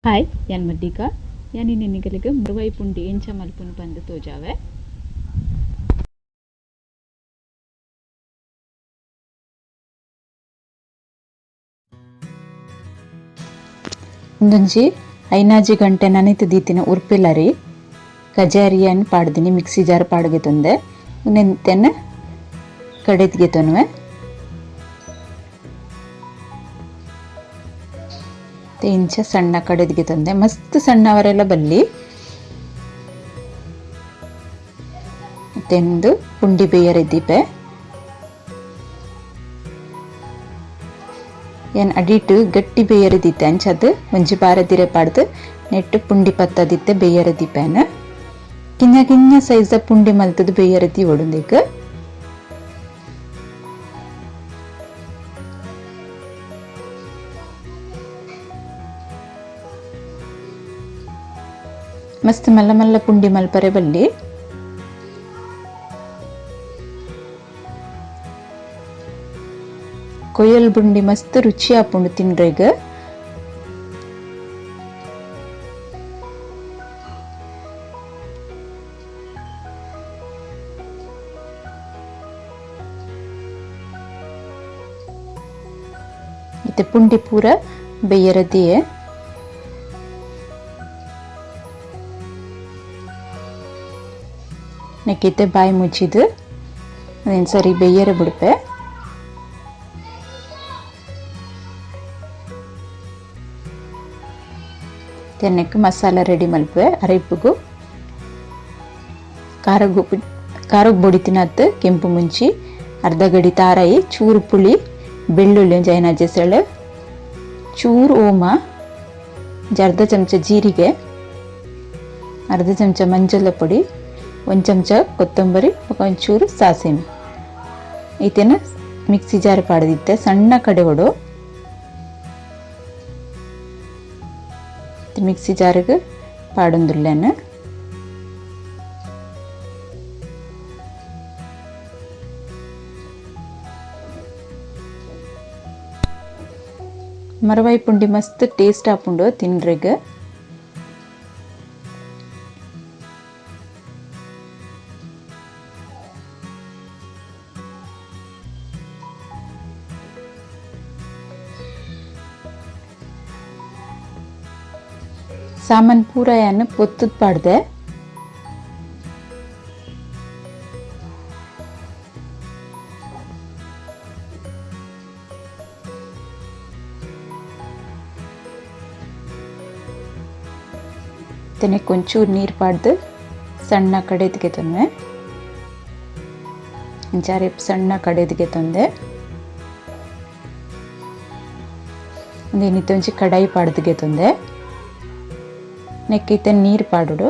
Hi, ಯಾನ್ ಮದ್ದಿಕ ಯಾನ್ ಇನಿ ನಿಗಲಿಗ್ ಮರುವೈ ಪುಂಡಿ ಎಂಚ ಮಲ್ಪುನು ಪಂದ್ ತೋಜಾವೆ. ಉಂದೊಂಜಿ ಐನಾಜಿ ಗಂಟೆ ನನಿತ್ ದೀತಿನ ಉರ್ಪೆಲರಿ ಕಜಾರಿಯನ್ ಪಾಡ್ದಿನಿ ಮಿಕ್ಸಿ ಜಾರ್ ಪಾಡ್ಗೆತೊಂದೆ ಉಂದೆನ್ ಕಡೆತ್ಗೆತೊನುವೆ. ಇಂಚ ಸಣ್ಣ ಕಡೆದ್ಗೆತೊಂದೆ ಮಸ್ತ್ ಸಣ್ಣವರೆಲ್ಲ ಬಲ್ಲಿ ತೆಂದು ಪುಂಡಿ ಬೇಯರೆ ದೀಪೆ. ಏನ್ ಅಡಿಟ್ ಗಟ್ಟಿ ಬೇಯರೆ ದೀತೆ ಅಂಚದ್ ಒಂಜಿ ಬಾರದಿರೆ ಪಾಡ್ದು ನೆಟ್ಟು ಪುಂಡಿ ಪತ್ತದಿತ್ತೆ ಬೇಯರೆ ದೀಪೇನ. ಕಿನ್ನ ಕಿನ್ನ ಸೈಜ್ ಪುಂಡಿ ಮಲ್ತದ ಬೇಯರೆ ದೀವೊಡುಂದೆಕ್. ಮಸ್ತ್ ಮಲ್ಲ ಮಲ್ಲ ಪುಂಡಿ ಮಲ್ಪರೆ ಬಲ್ಲಿ. ಕೊಯ್ಯಲ್ ಬುಂಡಿ ಮಸ್ತ್ ರುಚಿ ಆಪುಂಡು ತಿನ್ರೆಗ್. ಇತ್ತೆ ಪುಂಡಿ ಪೂರ ಬೇಯರ ದಿಯೆ. ನೆಕ್ಕಿತ್ತೆ ಬಾಯಿ ಮುಚ್ಚಿದ್ದು ಅದೇನು ಸರಿ ಬೇಯರ ಬಿಡ್ಪೆ. ತೆನ್ನೆಕ್ ಮಸಾಲ ರೆಡಿ ಮಲ್ಪುವೆ. ಅರೆಪ್ಪುಗು ಖಾರಗ್ ಖಾರಗ್ ಬೊಡಿ ತಿನ್ನತ್ತು ಕೆಂಪು ಮುಂಚಿ, ಅರ್ಧ ಗಡಿ ತಾರಾಯಿ, ಚೂರು ಪುಳಿ, ಬೆಳ್ಳುಳ್ಳಿ ಒಂಜಿ ಐನಾಜಿ ಜೆಸಳು, ಚೂರು ಓಮ, ಒಂಜಿ ಅರ್ಧ ಚಮಚ ಜೀರಿಗೆ, ಅರ್ಧ ಚಮಚ ಮಂಜಲ ಪೊಡಿ, ಒಂದು ಚಮಚ ಕೊತ್ತಂಬರಿ, ಒಂಚೂರು ಸಾಸಿವೆ. ಈತೇನ ಮಿಕ್ಸಿ ಜಾರ್ ಪಾಡ್ದಿತ್ತೆ ಸಣ್ಣ ಕಡೆಗೊಡು. ಮಿಕ್ಸಿ ಜಾರಿಗೆ ಪಾಡೊಂದುಲ್ಲೆನ್. ಮರವೈ ಪುಂಡಿ ಮಸ್ತ್ ಟೇಸ್ಟ್ ಆಪುಂಡು ತಿನ್ರೆಗ್. ಸಾಮಾನ್ ಪೂರ ಯಾನ್ ಪೊತ್ತುದ್ ಪಾಡ್ದೆ. ತೆನೆಕ್ ಒಂಚೂರು ನೀರು ಪಾಡ್ದು ಸಣ್ಣ ಕಡೆದಿಗೆ ತೊಂದೆ. ಇಂಚಾರೆ ಸಣ್ಣ ಕಡೆದಿಗೆ ತೊಂದೆ. ಒಂದೇನಿತ್ತೆ ಒಂಜಿ ಕಡಾಯಿ ಪಾಡ್ದಿಗೆ ತೊಂದೆ. ನೆಕ್ಕಿತ್ತೆ ನೀರು ಪಾಡುಡು.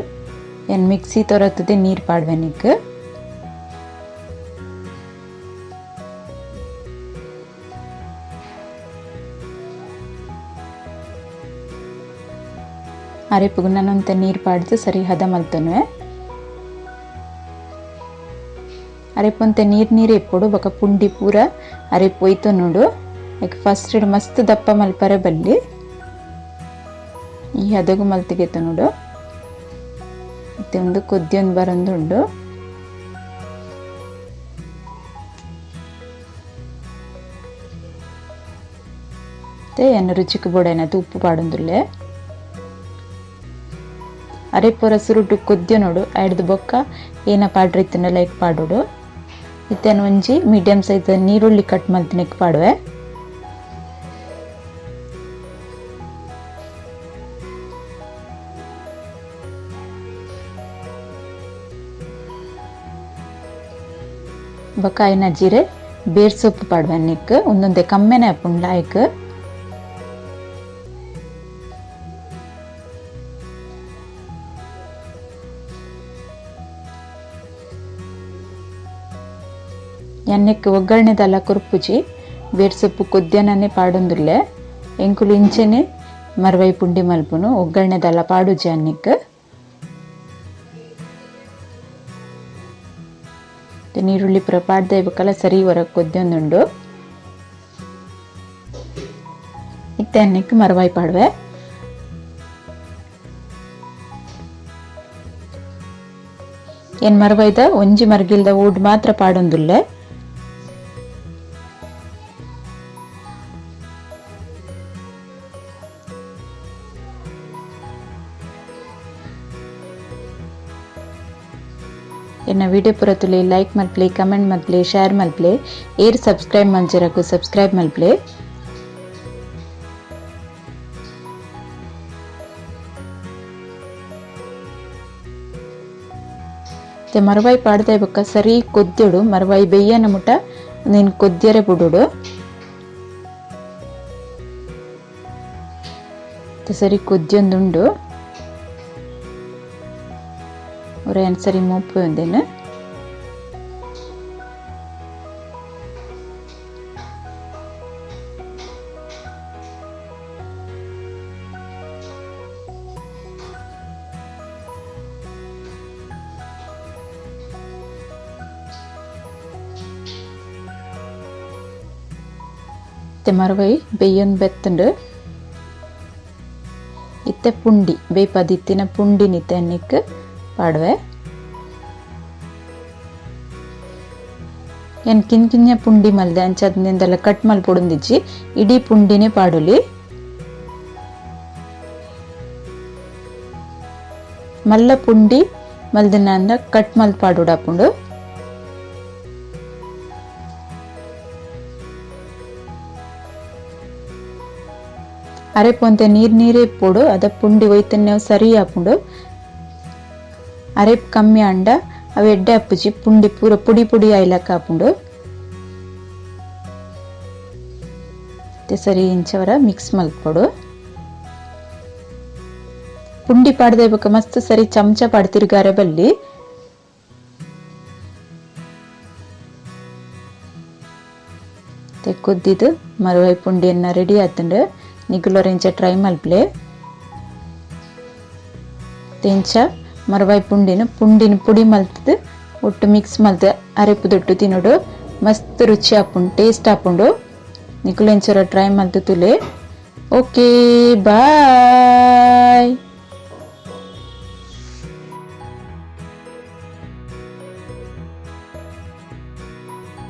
ಏನ್ ಮಿಕ್ಸಿ ತೊರತ್ತದೆ ನೀರು ಪಾಡ್ವೆ ನಿಕ್. ಅರೆಪುಗು ನಾನೊಂತ ನೀರು ಪಾಡ್ದು ಸರಿ ಹದ ಮಲ್ತೊನುವೆ. ಅರೆಪೊಂತೆ ನೀರು ನೀರು ಇಪ್ಪೊಡು ಬೊಕ ಪುಂಡಿ ಪೂರ ಅರೆಪು ಒಯ್ತು ನೋಡು. ಲೈಕ್ ಫಸ್ಟ್ ಮಸ್ತ್ ದಪ್ಪ ಮಲ್ಪರೆ ಬಲ್ಲಿ. ಈ ಹದಗು ಮಲ್ತಿಗೆತ ನೋಡು. ಮತ್ತೆ ಒಂದು ಕೊದ್ದಿಯೊಂದು ಬರೊಂದುಂಡು. ಮತ್ತೆ ಎನ್ನ ರುಚಿಕ್ ಬೋಡೈನದು ಉಪ್ಪು ಪಾಡೊಂದುಲ್ಲೆ. ಅರೆಪೊರ ಸುರುಟು ಕೊದ್ದಿಯ ನೋಡು. ಐಡ್ದು ಬೊಕ್ಕ ಏನ ಪಾಡ್ರಿತ್ತಿನ ಲೈಕ್ ಪಾಡೋಡು. ಇತ್ತೇನು ಒಂಜಿ ಮೀಡಿಯಂ ಸೈಜ್ ನೀರುಳ್ಳಿ ಕಟ್ ಮಲ್ತಿನೆಕ್ ಪಾಡುವೆ. ಬೊಕ್ಕ ಐನ ಜೀರೆ ಬೇರ್ ಸೊಪ್ಪು ಪಾಡುವೆ ನಿಕ್. ಒಂದೊಂದೇ ಕಮ್ಮೆನೆ ಆಪುಂಡು ಲಾಯ್ಕ್. ಎಣ್ಣೆಕ್ ಒಗ್ಗರಣೆದಲ್ಲ ಕೊರ್ಪುಜಿ. ಬೇರ್ ಸೊಪ್ಪು ಕೊದ್ಯನನೆ ಪಾಡೊಂದುಲ್ಲೆ. ಎಂಕುಲು ಇಂಚೆನೆ ಮರ್ವೈ ಪುಂಡಿ ಮಲ್ಪುನು ಒಗ್ಗರಣೆದಲ್ಲ ಪಾಡುಜಿ ಅನ್ನಿಕ್. ನೀರುಳ್ಳಿ ಪೂರ ಪಾಡ್ದೆ ಬೊಕಲ ಸರಿ ಹೊರಗೆ ಕೊದ್ಯೊಂದುಂಡು. ಇತ್ತೆ ಅನ್ನಕ್ಕೆ ಮರವಾಯಿ ಪಾಡುವೆ. ಏನ್ ಮರವೈದ ಒಂಜಿ ಮರ್ಗಿಲ್ದ ಊಡ್ ಮಾತ್ರ ಪಾಡೊಂದುಲ್ಲೆ. ಎನ್ನ ವಿಡಿಯೋ ಪುರತುಲೆ ಲೈಕ್ ಮಲ್ಪ್ಲೆ, ಕಮೆಂಟ್ ಮಲ್ಪ್ಲೆ, ಶೇರ್ ಮಲ್ಪ್ಲೆ, ಏರ್ ಸಬ್ಸ್ಕ್ರೈಬ್ ಮಲ್ಜರಕು ಸಬ್ಸ್ಕ್ರೈಬ್ ಮಲ್ಪ್ಲೆ. ಮರವಾಯಿ ಪಾಡ್ದೆ ಬೊಕ್ಕ ಸರಿ ಕೊದ್ದಿಡು, ಮರವಾಯಿ ಬೆಯ್ಯನ ಮುಟ ನೀನು ಕೊದ್ದಿಯರೆ ಬಿಡುಡು. ಸರಿ ಕೊದ್ದಿಯೊಂದುಂಡು ಒರ ಸರಿ ಮೋಪು ಒಂದೇನು. ಮರವೈ ಬೆಯ್ಯೊಂದು ಬೆತ್ತುಂಡು. ಇತ್ತೆ ಪುಂಡಿ ಬೇಯ್ಪದಿತ್ತಿನ ಪುಂಡಿ ನಿತ್ತೆ ಅನ್ನಿಕ್ ಪಾಡುವೆ. ಏನ್ ಕಿನ್ ಕಿನ್ಯ ಪುಂಡಿ ಮಲ್ದೆ ಅಂಚದಿಂದೆಲ್ಲ ಕಟ್ ಮಲ್ಪೊಡುಂದಿಜ್ಜಿ, ಇಡೀ ಪುಂಡಿನೇ ಪಾಡೊಲಿ. ಮಲ್ಲ ಪುಂಡಿ ಮಲ್ದಿನ ಅಂದ ಕಟ್ ಮಲ್ ಪಾಡೋಡಾಪುಂಡು. ಅರೆ ಪೊಂತೆ ನೀರ್ ನೀರೇ ಪೋಡು, ಅದ ಪುಂಡಿ ಒಯ್ತನ್ನೇ ಸರಿ ಆಪುಂಡು. ಅರೆ ಕಮ್ಮಿ ಅಂಡ ಅವು ಎಡ್ಡೆ ಅಪ್ಪುಜಿ, ಪುಂಡಿ ಪೂರ ಪುಡಿ ಪುಡಿ ಆಯ್ಲಕ್ಕ ಆಪುಂಡು. ಸರಿ ಇಂಚವರ ಮಿಕ್ಸ್ ಮಲ್ಪೊಡು. ಪುಂಡಿ ಪಾಡ್ದೆ ಬೊಕ್ಕ ಮಸ್ತ್ ಸರಿ ಚಮಚ ಪಾಡ್ತಿರ್ಗಾರೆ ಬಲ್ಲಿ. ಕುದ್ದಿದ್ದು ಮರವೈ ಪುಂಡಿಯನ್ನ ರೆಡಿ ಆತುಂಡು. ನಿಗುಲೊರ ಇಂಚ ಟ್ರೈ ಮಲ್ಪ್ಲೆ. ಇಂಚ ಮರವಾಯಿ ಪುಂಡಿನ ಪುಂಡಿನ ಪುಡಿ ಮಲ್ತದು ಒಟ್ಟು ಮಿಕ್ಸ್ ಮಲ್ತು ಅರೆಪು ದೊಟ್ಟು ತಿನ್ನೋಡು ಮಸ್ತ್ ರುಚಿ ಆಪುಂಡು, ಟೇಸ್ಟ್ ಆಪುಂಡು. ನಿಕುಲು ಇಂಚರ ಟ್ರೈ ಮಲ್ತು ತುಲೆ. Okay, bye.